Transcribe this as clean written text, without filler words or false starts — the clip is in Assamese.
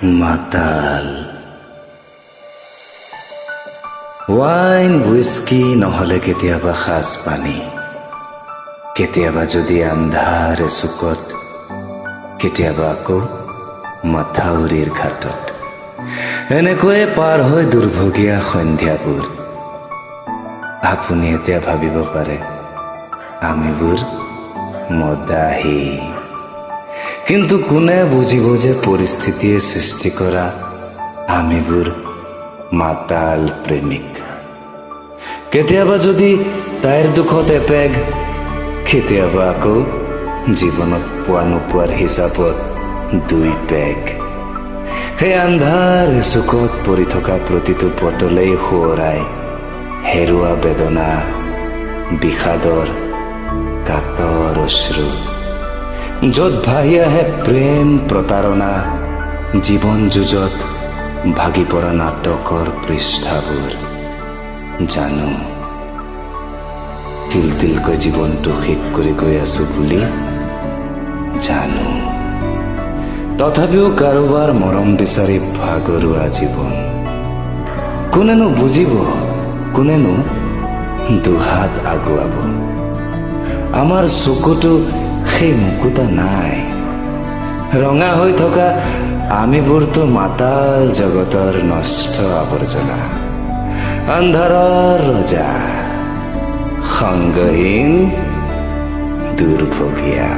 মাতাল। ৱাইন, হুইস্কি, নহ'লে কেতিয়াবা সাজ পানী, কেতিয়াবা যদি আন্ধাৰ এচুকত, কেতিয়াবা আকৌ মথাউৰিৰ ঘাটত, এনেকৈয়ে পাৰ হৈ দুৰ্ভগীয়া সন্ধ্যাবোৰ। আপুনি এতিয়া ভাবিব পাৰে আমিবোৰ মদাহী, কিন্তু কোনে বুজিব যে পৰিস্থিতিয়ে সৃষ্টি কৰা আমিবোৰ মাতাল প্ৰেমিক। কেতিয়াবা যদি তাইৰ দুখত এপেগ, কেতিয়াবা আকৌ জীৱনত পোৱা নোপোৱাৰ হিচাপত দুই পেগ। সেই আন্ধাৰ চুকত পৰি থকা প্ৰতিটো বটলেই সোঁৱৰাই হেৰুৱা বেদনা, বিষাদৰ কাতৰ অশ্ৰু, য'ত ভাহি আহে প্ৰেম প্ৰতাৰণা, জীৱন যুঁজত ভাগি পৰা নাটকৰ পৃষ্ঠাবোৰ। জানো, তিল তিলকৈ জীৱনটো শেষ কৰি গৈ আছো বুলি জানো, তথাপিও কাৰোবাৰ মৰম বিচাৰি ভাগৰুৱা জীৱন। কোনেনো বুজিব, কোনেনো দুহাত আগুৱাব? আমাৰ চকুতো সেই মুকুতা নাই। ৰঙা হৈ থকা আমিবোৰতো মাতাল জগতৰ নষ্ট আৱৰ্জনা, আন্ধাৰৰ ৰজা, সংগহীন দুৰ্ভগীয়া।